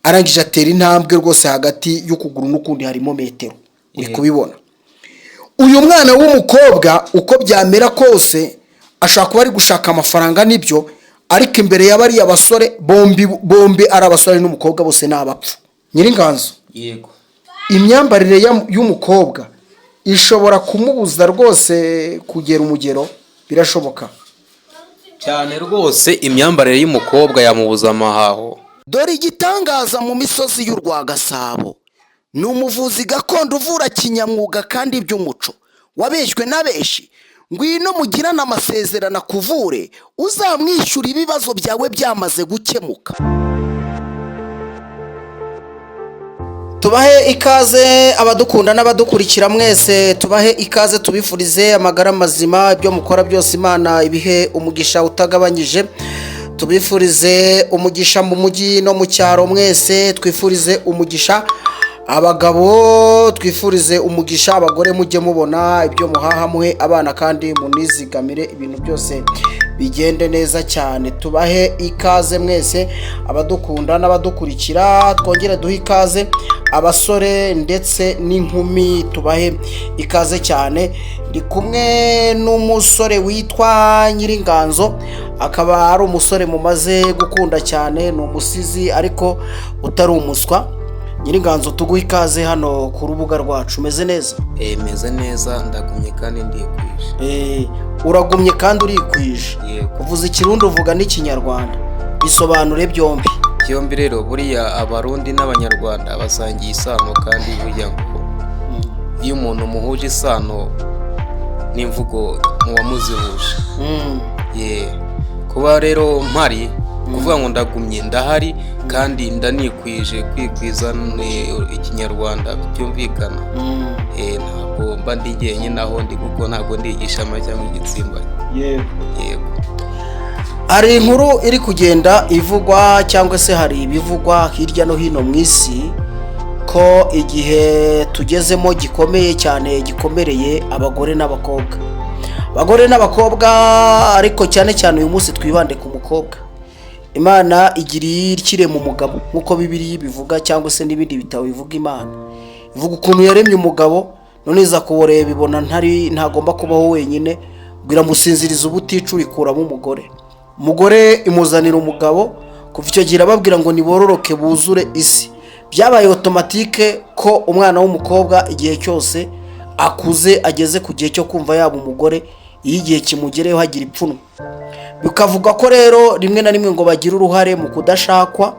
Arangije atera intambwe rwose, hagati y'ukuguru n'ukundi harimo metero, uri kubibona. Uyu mwana w'umukobwa, uko byamera kose, ashobora kuba ari gushaka amafaranga, nibyo, ariko imbere ya bariya basore bombi, bombi ari abasore n'umukobwa, bose ni abapfu. Nyiringanzo, Yego. imyambarire y'umukobwa ishobora kumubuza rwose kugera umugero, birashoboka? Cyane rwose, imyambarire y'umukobwa yamubuza amahaho. Dore igitangaza mu misozi y'u Rwagasabo ni umuvuzi gakondo uvura kinyamwuga kandi by'umuco wabeshywe na benshi. Ngwino mugirane amasezerano akuvure, uzamwishyura ibibazo byawe byamaze gukemuka. Tubahe ikaze abadukunda n'abadukurikira mwese, tubahe ikaze, tubifurize amagara mazima, ibyo mukora byose Imana ibihe umugisha utagabanyije. Tubifurize umugisha mu mujyi no mu cyaro mwese, twifurize umugisha abagabo, twifurize umugisha abagore. Mujye mubona ibyo muhaha, muhe abana kandi munizigamire, ibintu byose bigende neza cyane. Tubahe ikaze mwese abadukunda n'abadukurikira, twongere duhe ikaze abasore ndetse n'inkumi, tubahe ikaze cyane. Ndi kumwe n'umusore witwa Nyiringanzo, akaba ari umusore mumaze gukunda cyane, ni umusizi ariko utari umuswa. Nyiringanzo, tuguhe ikaze hano ku rubuga rwacu. Umeze neza? Meze neza, ndagumye kandi ndikwije. Uragumye kandi urikwije? Yego. Uvuze Ikirundi, uvuga n'Ikinyarwanda, bisobanure byombi. Byombi rero, buriya Abarundi n'Abanyarwanda basangiye isano, kandi burya ngo iyo umuntu muhuje isano n'imvugo muba muzihuje. Ye, kuba rero mpari, kuvuga ngo ndagumye, ndahari kandi ndanikwije. Kwikwiza ni Ikinyarwanda byumvikana. Ntabwo mba ndi jyenyine aho ndi, kuko ntabwo ndi igishama cyangwa igitsimba. Yego. Hari inkuru iri kugenda ivugwa, cyangwa se hari ibivugwa hirya no hino mu isi, ko igihe tugezemo gikomeye cyane, gikomereye abagore n'abakobwa, abagore n'abakobwa, ariko cyane cyane uyu munsi twibande ku mukobwa. Imana igira ikirema umugabo nk'uko Bibiliya bivuga, cyangwa se n'ibindi bitabo bivuga. Imana ivuga ukuntu yaremye umugabo, none iza kuwureba ibona ntari ntagomba kubaho wenyine, ngo iramusinziriza ubuticu, ikuramo umugore. Umugore imuzanira umugabo. Kuva icyo gihe irababwira ngo nibororoke buzure isi. Byabaye automatique ko umwana w'umukobwa igihe cyose akuze, ageze ku gihe cyo kumva yaba umugore, iyo igihe kimugereyeho hagira ipfunwe. Bikavuga ko rero rimwe na rimwe ngo bagira uruhare mu kudashakwa,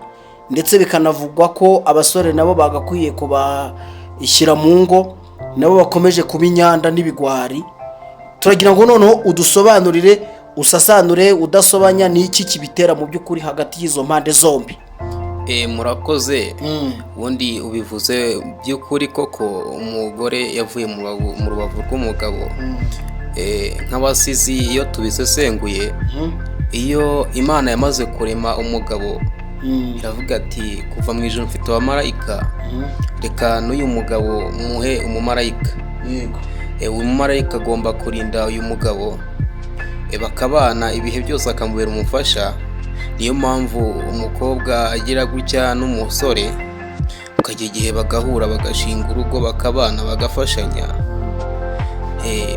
ndetse bikanavugwa ko abasore nabo bagakwiye kubashyira mu ngo, nabo bakomeje kuba inyanda n'ibigwari. Turagira ngo noneho udusobanurire, usasanure udasobanya, ni iki kibitera mu by'ukuri hagati y'izo mpande zombi? Murakoze. Ubundi ubivuze by'ukuri koko, umugore yavuye mu rubavu rw'umugabo. Nk'abasizi iyo tubisesenguye, iyo Imana yamaze kurema umugabo, iravuga ati: "Kuva mu ijoro mfite abamarayika, reka n'uyu mugabo muhe umumarayika." Uyu mumarayika agomba kurinda uyu mugabo, bakabana ibihe byose, akamubera umufasha. Niyo mpamvu umukobwa agira gutya n'umusore bakajya igihe bagahura, bagashinga urugo, bakabana, bagafashanya.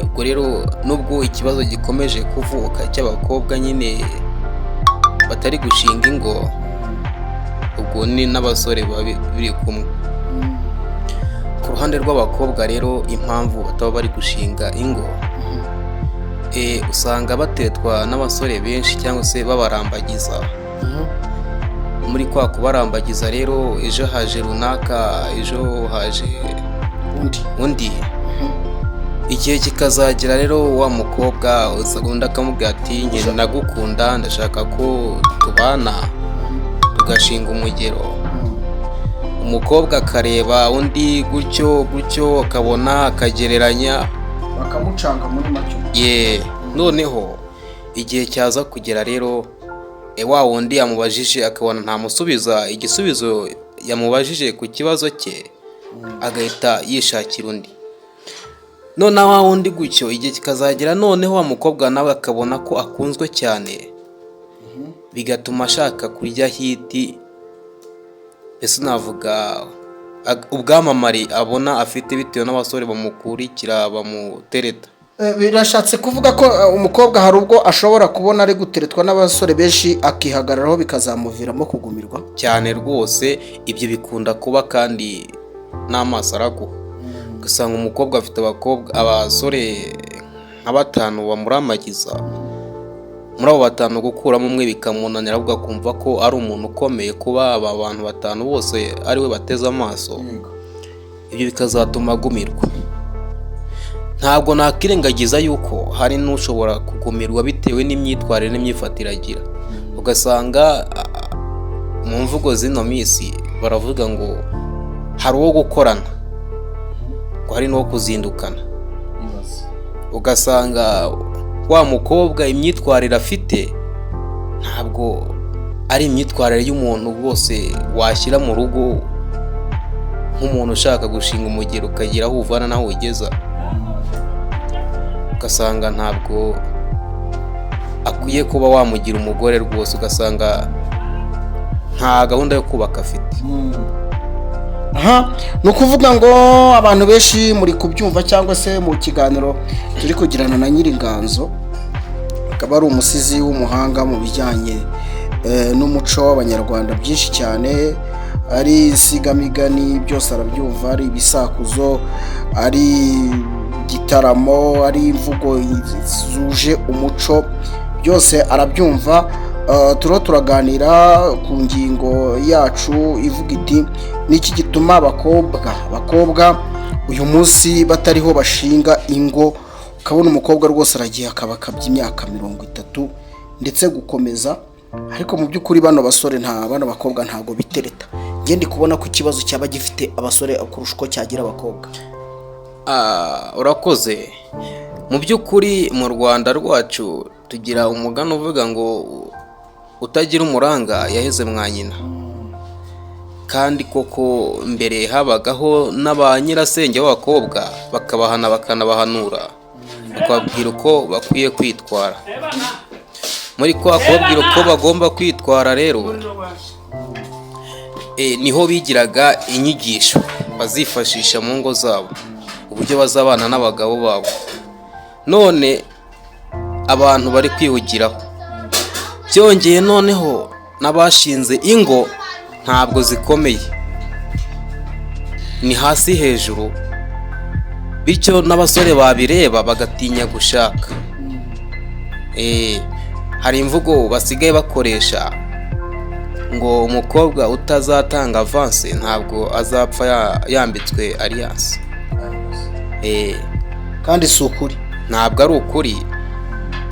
Ubwo rero nubwo ikibazo gikomeje kuvuka cy'abakobwa nyine batari gushinga ingo, ubwo ni n'abasore baba biri kumwe. Ku ruhande rw'abakobwa rero, impamvu bataba bari gushinga ingo, usanga batetwa n'abasore benshi cyangwa se babarambagiza. Muri kwa kubarambagiza rero, ejo haje runaka, ejo haje undi, undi, igihe kikazagera rero wa mukobwa undi akamubwira ati: "Njye ndagukunda, ndashaka ko tubana tugashinga umugero." Umukobwa akareba undi gutyo gutyo, akabona, akagereranya, bakamucanga muri make. Ye, noneho igihe cyaza kugera rero, wa wundi yamubajije akabona ntamusubiza igisubizo yamubajije ku kibazo cye, agahita yishakira undi. Noneho wa wundi gutyo, igihe kikazagera noneho wa mukobwa nawe akabona ko akunzwe cyane, bigatuma ashaka kurya hit. Mbese navuga ubwamamare abona afite bitewe n'abasore bamukurikira, bamutereta. Birashatse kuvuga ko umukobwa hari ubwo ashobora kubona ari guteretwa n'abasore benshi, akihagararaho, bikazamuviramo kugumirwa. Cyane rwose, ibyo bikunda kuba kandi n'amaso araguha. Ugasanga umukobwa afite abakobwa, abasore nka batanu bamuramagiza. Muri abo batanu gukuramo umwe bikamunanira, ahubwo akumva ko ari umuntu ukomeye kuba aba bantu batanu bose ari we bateze amaso. Ibyo bikazatuma agumirwa. Ntabwo nakirengagiza yuko hari n'ushobora kugumirwa bitewe n'imyitwarire n'imyifatire agira. Ugasanga mu mvugo z'ino minsi baravuga ngo hari uwo gukorana, ngo hari n'uwo kuzindukana. Ugasanga wa mukobwa imyitwarire afite ntabwo ari imyitwarire y'umuntu rwose washyira mu rugo, nk'umuntu ushaka gushinga umugeri ukagira aho uvana n'aho ugeza. Ugasanga ntabwo akwiye kuba wamugira umugore rwose, ugasanga nta gahunda yo kubaka afite. Aha ni ukuvuga ngo abantu benshi muri kubyumva, cyangwa se mu kiganiro turi kugirana na Nyiringanzo, akaba ari umusizi w'umuhanga mu bijyanye n'umuco w'Abanyarwanda, byinshi cyane, ari insigamigani, byose arabyumva, ari ibisakuzo, ari igitaramo, ari imvugo zuje umuco, byose arabyumva. Turiho turaganira ku ngingo yacu ivuga iti: "Niki gituma abakobwa uyu munsi batariho bashinga ingo?" Ukabona umukobwa rwose aragiye akaba akabya imyaka 30 ndetse gukomeza, ariko mu by'ukuri bano basore, nta bano bakobwa ntabwo bitereta. Njye ndi kubona ko ikibazo cyaba gifite abasore kurusha uko cyagira abakobwa. Urakoze. Mu by'ukuri mu Rwanda rwacu tugira umugani uvuga ngo utagira umuranga yaheze mwa nyina. Kandi koko mbere habagaho n'aba nyirasenge b'abakobwa, bakabahana, bakanabahanura, bakababwira uko bakwiye kwitwara. Muri kwa kubabwira uko bagomba kwitwara rero, niho bigiraga inyigisho bazifashisha mu ngo zabo, uburyo bazabana n'abagabo babo. None abantu bari kwihugiraho. Byongeye noneho n'abashinze ingo ntabwo zikomeye, ni hasi hejuru, bityo n'abasore babireba bagatinya gushaka. Hari imvugo basigaye bakoresha ngo umukobwa utazatanga avance ntabwo azapfa yambitswe alliance. Kandi si ukuri. Ntabwo ari ukuri,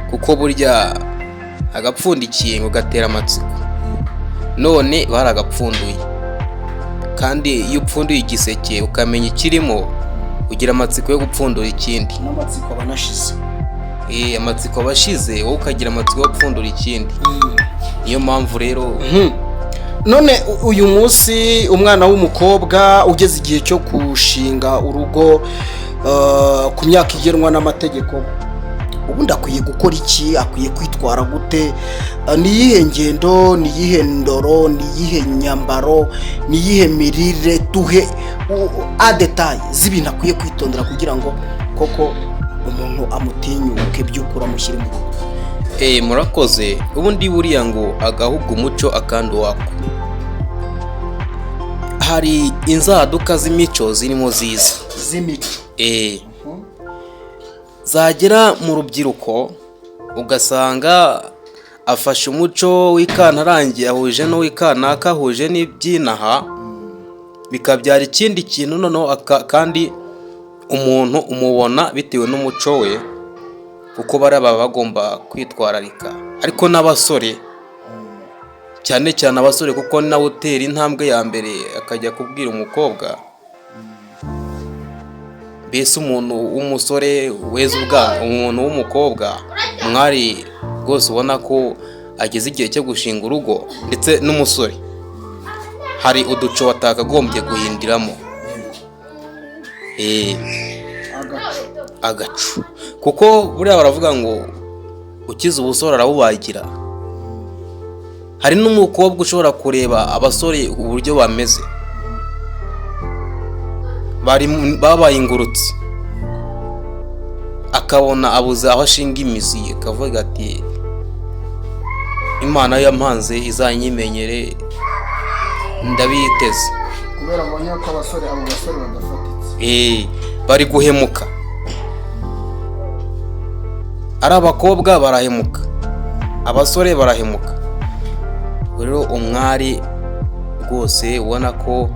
kuko burya agapfundikiye ngo gatera amatsiko. None baragapfunduye, kandi iyo upfunduye igiseke ukamenya ikirimo, ugira amatsiko yo gupfundura ikindi. N'amatsiko aba anashize. Amatsiko aba ashize, wowe ukagira amatsiko yo gupfundura ikindi. Niyo mpamvu rero. None uyu munsi umwana w'umukobwa ugeze igihe cyo gushinga urugo, ku myaka igenwa n'amategeko, ubundi akwiye gukora iki? Akwiye kwitwara gute? Ni iyihe ngendo, ni iyihe ndoro, ni iyihe nyambaro, ni iyihe mirire? Duhe a détails z'ibintu akwiye kwitondera kugira ngo koko umuntu amutinyuke by'ukuri, amushyire mu rugo. Murakoze. Ubundi buriya ngo agahugu umuco akandi uwako. Hari inzaduka z'imico zirimo ziza. Z'imico. Zagera mu rubyiruko ugasanga afashe umuco w'ikantarange ahuje n'uw'ikanaka, ahuje n'iby'inaha, bikabyara ikindi kintu noneho. Kandi umuntu umubona bitewe n'umuco we, kuko bariya baba bagomba kwitwararika. Ariko n'abasore, cyane cyane abasore, kuko nawe utera intambwe ya mbere akajya kubwira umukobwa. Mbese umuntu w'umusore weza ubwana, umuntu w'umukobwa, umwari rwose ubona ko ageze igihe cyo gushinga urugo, ndetse n'umusore, hari uduco batakagombye guhindiramo. Agacu, kuko buriya baravuga ngo ukize ubusore arabubagira. Hari n'umukobwa ushobora kureba abasore uburyo bameze, babaye ingurutsi, akabona abuze aho ashinga imizi, akavuga ati Imana yampanze izanyimenyere, ndabiteze. Kubera abonye ko abo basore badafatitse. Bari guhemuka, ari abakobwa barahemuka, abasore barahemuka. Rero umwari rwose ubona ko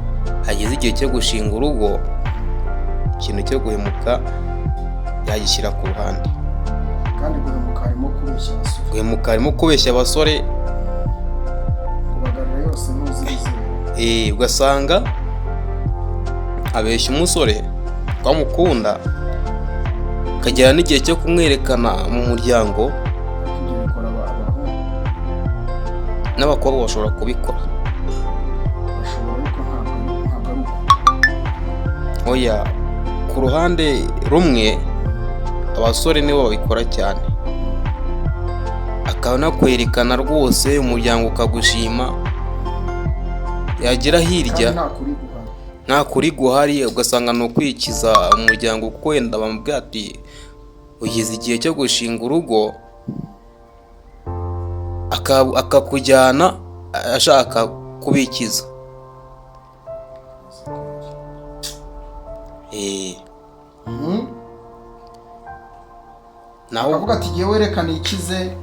hageze igihe cyo gushinga urugo, ikintu cyo guhemuka yagishyira ku ruhande. Kandi guhemuka harimo kubeshya abasore. Guhemuka harimo kubeshya abasore. Kubagarura yose ntuzizere. Ugasanga abeshya umusore ko amukunda, akagera n'igihe cyo kumwerekana mu muryango. Ariko ibyo bikora abahungu. N'abakobwa bashobora kubikora. Bashobora, ariko ntabwo ari uko. Oya, ku ruhande rumwe abasore nibo babikora cyane, akanakwerekana rwose umuryango ukagushima, yagera hirya kandi nta kuri guhari. Nta kuri guhari, ugasanga ni ukwikiza umuryango, kuko wenda bamubwira ati ugeze igihe cyo gushinga urugo, akakujyana ashaka kubikiza. Naho Akavuga ati jyewe reka nikize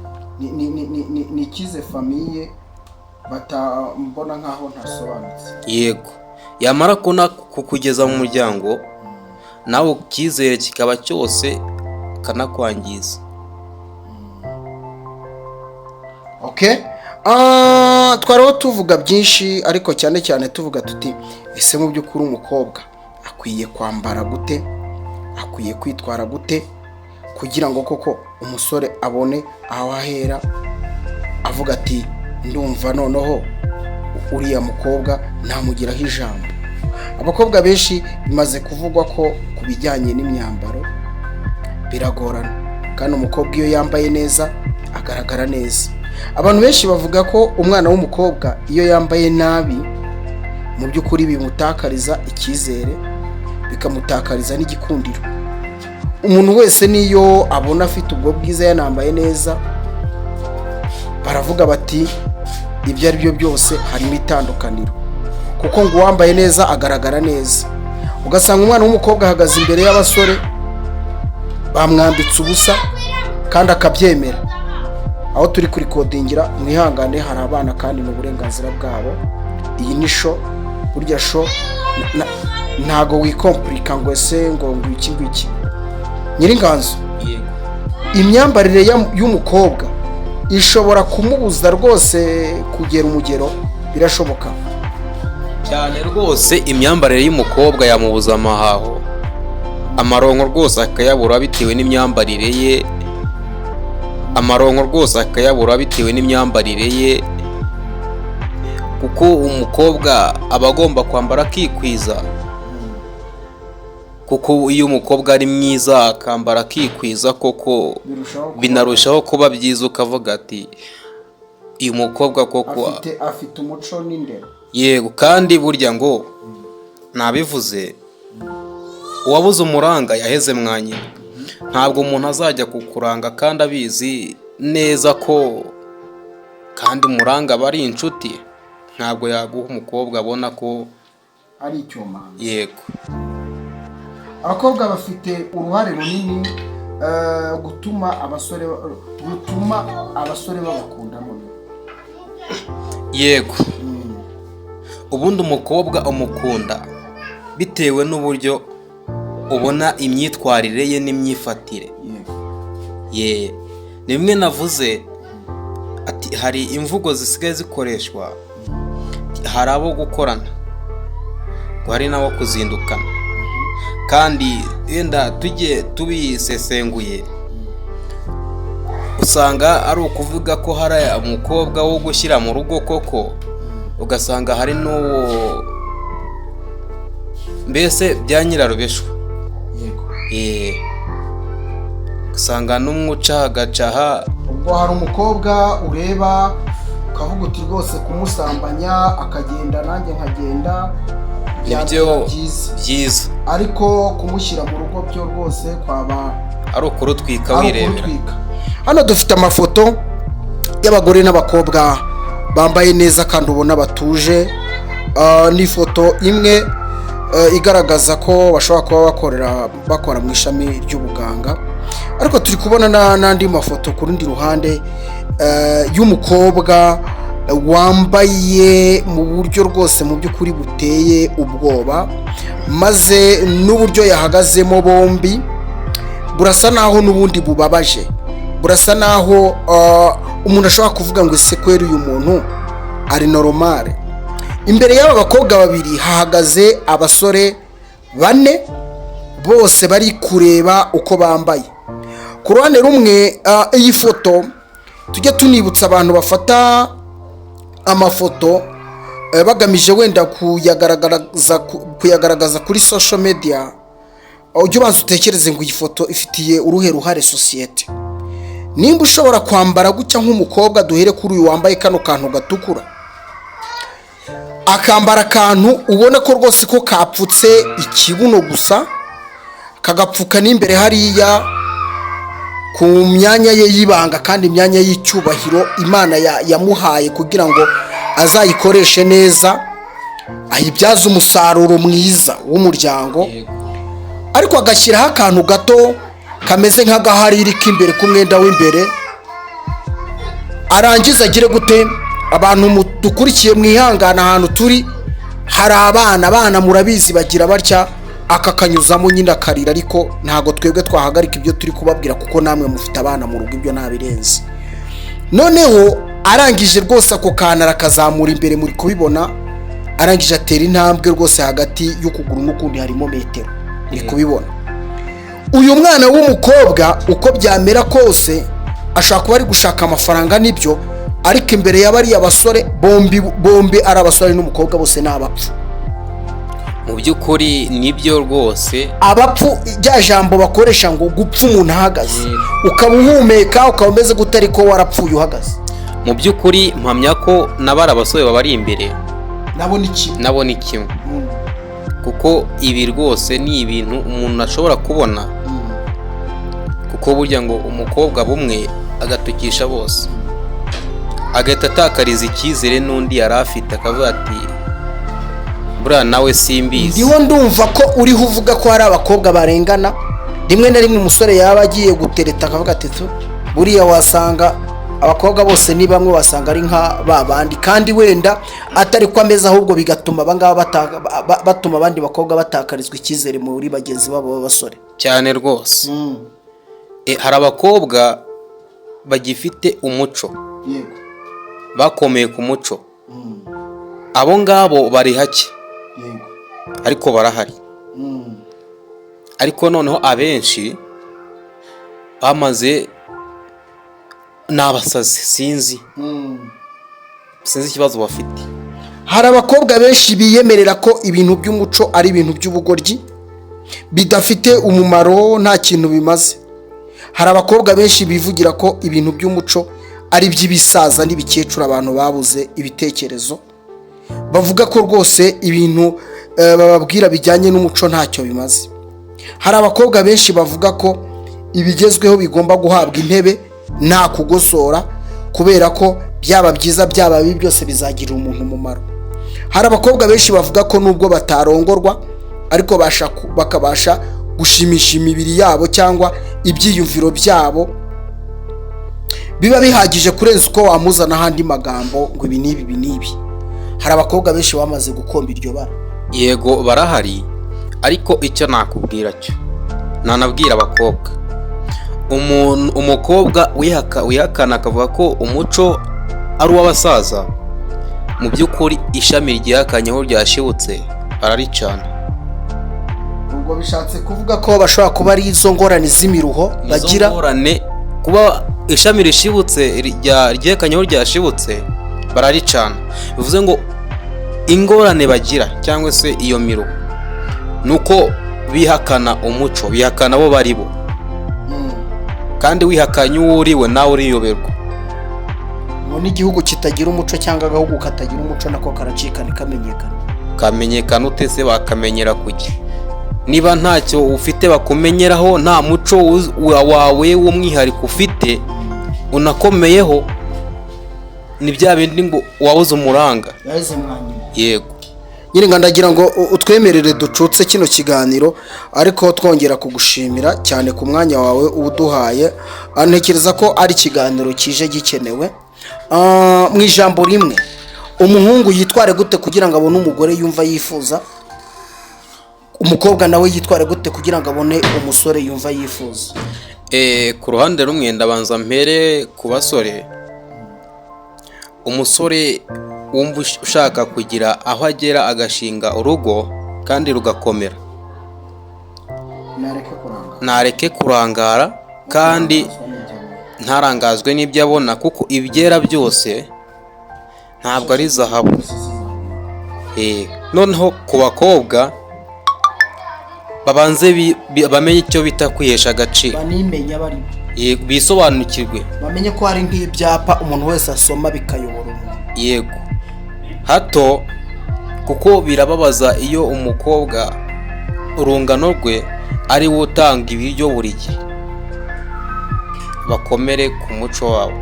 nikize famille batambona nkaho ntasobanutse. Yego, yamara kubona kukugeza mu muryango, nawe icyizere kikaba cyose, akanakwangiza. Okay. Twariho tuvuga byinshi, ariko cyane cyane tuvuga tuti ese mu by'ukuri umukobwa akwiye kwambara gute, akwiye kwitwara gute kugira ngo koko umusore abone aho ahera avuga ati ndumva noneho uriya mukobwa namugiraho ijambo. Abakobwa benshi bimaze kuvugwa ko ku bijyanye n'imyambaro biragorana, kandi umukobwa iyo yambaye neza agaragara neza. Abantu benshi bavuga ko umwana w'umukobwa iyo yambaye nabi mu by'ukuri bimutakariza icyizere, bikamutakariza n'igikundiro. Umuntu wese niyo abona afite ubwo bwiza yanambaye neza, baravuga bati ibyo ari byo byose harimo itandukaniro, kuko ngo uwambaye neza agaragara neza. Ugasanga umwana w'umukobwa ahagaze imbere y'abasore bamwambitse ubusa kandi akabyemera. Aho turi kurikodingira mwihangane, hari abana kandi ni uburenganzira bwabo. Iyi ni show, burya show ntago wikompurika ngo ese ngo iki ngiki. Nyiringanzo, Yego. imyambarire y'umukobwa ishobora kumubuza rwose kugera umugero, birashoboka cyane rwose. Imyambarire y'umukobwa yamubuza amahaho, amaronko rwose akayabura bitewe n'imyambarire ye, amaronko rwose akayabura bitewe n'imyambarire ye, kuko umukobwa aba agomba kwambara akikwiza, kuko iyo umukobwa ari mwiza akambara akikwiza koko birushaho kuba binarushaho kuba byiza, ukavuga ati uyu mukobwa koko afite umuco n'indero. Yego, kandi burya ngo nabivuze, uwabuze umuranga yaheze mwa nyina. Ntabwo umuntu azajya kukuranga kandi abizi neza ko kandi umuranga aba ari inshuti, ntabwo yaguha umukobwa abona ko ari icyomanzi. Yego. Abakobwa bafite uruhare runini gutuma abasore babakunda none. Yego, ubundi umukobwa umukunda bitewe n'uburyo ubona imyitwarire ye n'imyifatire. Yego. Ye, ni bimwe navuze ati hari imvugo zisigaye zikoreshwa, hari abo gukorana, ngo hari n'abo kuzindukana, kandi wenda tujye tubisesenguye usanga ari ukuvuga ko hari umukobwa wo gushyira mu rugo koko, ugasanga hari n'uwo mbese bya nyirarubeshwa. Yego. Ugasanga n'umwe uca agacaha. Ubwo hari umukobwa ureba Ukavuga uti rwose kumusambanya akagenda nanjye nkagenda Nibyo. Byaba byiza, Byiza. ariko kumushyira mu rugo byo rwose kwaba ari ukurutwika ari wirebera. ukurutwika. Hano dufite amafoto y'abagore n'abakobwa bambaye neza kandi ubona batuje. Ni ifoto imwe igaragaza ko bashobora kuba bakora mu ishami ry'ubuganga, ariko turi kubona n'andi mafoto ku rundi ruhande y'umukobwa wambaye mu buryo rwose mu by'ukuri buteye ubwoba, maze n'uburyo yahagazemo bombi burasa naho n'ubundi bubabaje, burasa naho umuntu ashobora kuvuga ngo: "Ese kweri uyu muntu ari normal?" Imbere y'aba bakobwa babiri hahagaze abasore bane, bose bari kureba uko bambaye. Ku ruhande rumwe, iyi foto, tujye tunibutsa abantu bafata amafoto bagamije wenda kuyagaragaza kuri social media, ujye ubanza utekereze ngo iyi foto ifitiye uruhe ruhare sosiyete. Nimba ushobora kwambara gutya nk'umukobwa, duhere kuri uyu wambaye kano kantu gatukura, akambara akantu ubona ko rwose ko kapfutse ikibuno gusa, kagapfuka n'imbere hariya ku myanya ye y'ibanga, kandi imyanya y'icyubahiro Imana yamuhaye kugira ngo azayikoreshe neza, ayibyaze umusaruro mwiza w'umuryango, ariko agashyiraho akantu gato kameze nk'agahariri k'imbere k'umwenda w'imbere, arangiza agire gute? Abantu dukurikiye mwihangana, ahantu turi hari abana. Abana murabizi bagira batya, akakanyuzamo nyine akarira, ariko ntabwo twebwe twahagarika ibyo turi kubabwira kuko namwe mufite abana mu rugo, ibyo ntabirenze. Noneho arangije rwose ako kantu arakazamura imbere, muri kubibona, arangije atera intambwe rwose, hagati y'ukuguru n'ukundi harimo metero, muri kubibona. Uyu mwana w'umukobwa, uko byamera kose, ashobora kuba ari gushaka amafaranga, nibyo, ariko imbere ya bariya basore bombi, bombi ari abasore n'umukobwa, bose ni abapfu. Mu by'ukuri nibyo rwose. Abapfu, rya jambo bakoresha ngo gupfa umuntu ahagaze, ukaba uhumeka, ukaba umeze gute, ariko warapfuye uhagaze. Mu by'ukuri mpamya ko n'abari abasore babari imbere nabo ni kimwe. Nabo ni kimwe, kuko ibi rwose ni ibintu umuntu ashobora kubona, kuko burya ngo umukobwa bumwe agatukisha bose, agahita atakariza icyizere n'undi yari afite, akavuga ati: "Buriya nawe simbizi." Ndiho ndumva ko uriho uvuga ko hari abakobwa barengana. Rimwe na rimwe umusore yaba agiye gutereta akavuga ati: "Tu, buriya wasanga abakobwa bose ni bamwe, wasanga ari nka ba bandi," kandi wenda atari ko ameze, ahubwo bigatuma abangaba batuma abandi bakobwa batakarizwa icyizere muri bagenzi babo b'abasore. Cyane rwose. Hari abakobwa bagifite umuco, bakomeye ku muco. Abo ngabo bari hake, ariko barahari. Ariko noneho abenshi bamaze ni abasazi, sinzi ikibazo bafite. Hari abakobwa benshi biyemerera ko ibintu by'umuco ari ibintu by'ubugoryi bidafite umumaro, nta kintu bimaze. Hari abakobwa benshi bivugira ko ibintu by'umuco ari iby'ibisaza n'ibikecuru, abantu babuze ibitekerezo, bavuga ko rwose ibintu bababwira bijyanye n'umuco ntacyo bimaze. Hari abakobwa benshi bavuga ko ibigezweho bigomba guhabwa intebe nta kugosora, kubera ko byaba byiza byaba bibi byose bizagirira umuntu umumaro. Hari abakobwa benshi bavuga ko nubwo batarongorwa ariko bakabasha gushimisha imibiri yabo cyangwa ibyiyumviro byabo, biba bihagije kurenza uko wamuzanaho andi magambo ngo ibi n'ibi, ibi n'ibi. Hari abakobwa benshi bamaze gukomba iryo bara. Yego, barahari, ariko icyo nakubwira cyo nanabwira abakobwa, umuntu umukobwa wihakana akavuga ko umuco ari uw'abasaza, mu by'ukuri ishami ryihakanyeho ryashibutse bararicana. Ubwo bishatse kuvuga ko bashobora kuba ari izo ngorane z'imiruho Izo bagira. ngorane, kuba ishami rishibutse ryekanyeho ryashibutse bararicana, bivuze ngo ingorane bagira cyangwa se iyo miruho ni uko bihakana umuco, bihakana abo bari bo, kandi wihakanye uwo uriwe nawe uriyoberwa. Ngo N'igihugu kitagira umuco cyangwa agahugu katagira umuco nako karacika ntikamenyekane. Kamenyekana ute se? Bakamenyera kuki niba ntacyo ufite bakumenyeraho, nta muco wawe w'umwihariko ufite unakomeyeho? Ni bya bindi ngo wabuze umuranga. Yaheze mwanyuma. Yego. Nyine ndagira ngo utwemerere ducutse kino kiganiro, ariko twongera kugushimira cyane ku mwanya wawe uduhaye. Ntekereza ko ari ikiganiro kije gikenewe. Mu ijambo rimwe, umuhungu yitware gute kugira ngo abone umugore yumva yifuza? Umukobwa nawe yitware gute kugira ngo abone umusore yumva yifuza? Ku ruhande rumwe ndabanza mpere ku basore. Umusore wumva ushaka kugira aho agera, agashinga urugo kandi rugakomera, nareke kuranga. Ntareke kurangara kandi ntarangazwe n'ibyo abona, kuko ibyera byose ntabwo ari zahabu. Noneho ku bakobwa, babanze bamenye icyo bita kwihesha agaciro. Banimenya barimo. Yego, bisobanukirwe. Bamenye ko hari nk'ibyapa umuntu wese asoma bikayobora umuntu. Yego, hato, kuko birababaza iyo umukobwa urungano rwe ari we utanga ibiryo buri gihe. Bakomere ku muco wabo.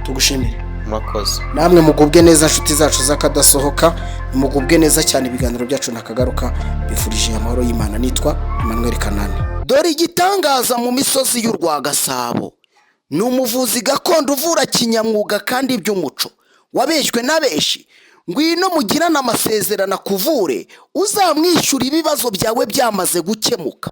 Tugushimire. Murakoze. Namwe mugubwe neza, nshuti zacu z'akadasohoka, mugubwe neza cyane. Ibiganiro byacu nakagaruka. Bifurije amahoro y'Imana. Nitwa Emmanuel Kanani. Dore igitangaza mu misozi y'u Rwagasabo ni umuvuzi gakondo uvura kinyamwuga kandi by'umuco wabeshywe na benshi. Ngwino mugirane amasezerano akuvure, uzamwishyura ibibazo byawe byamaze gukemuka.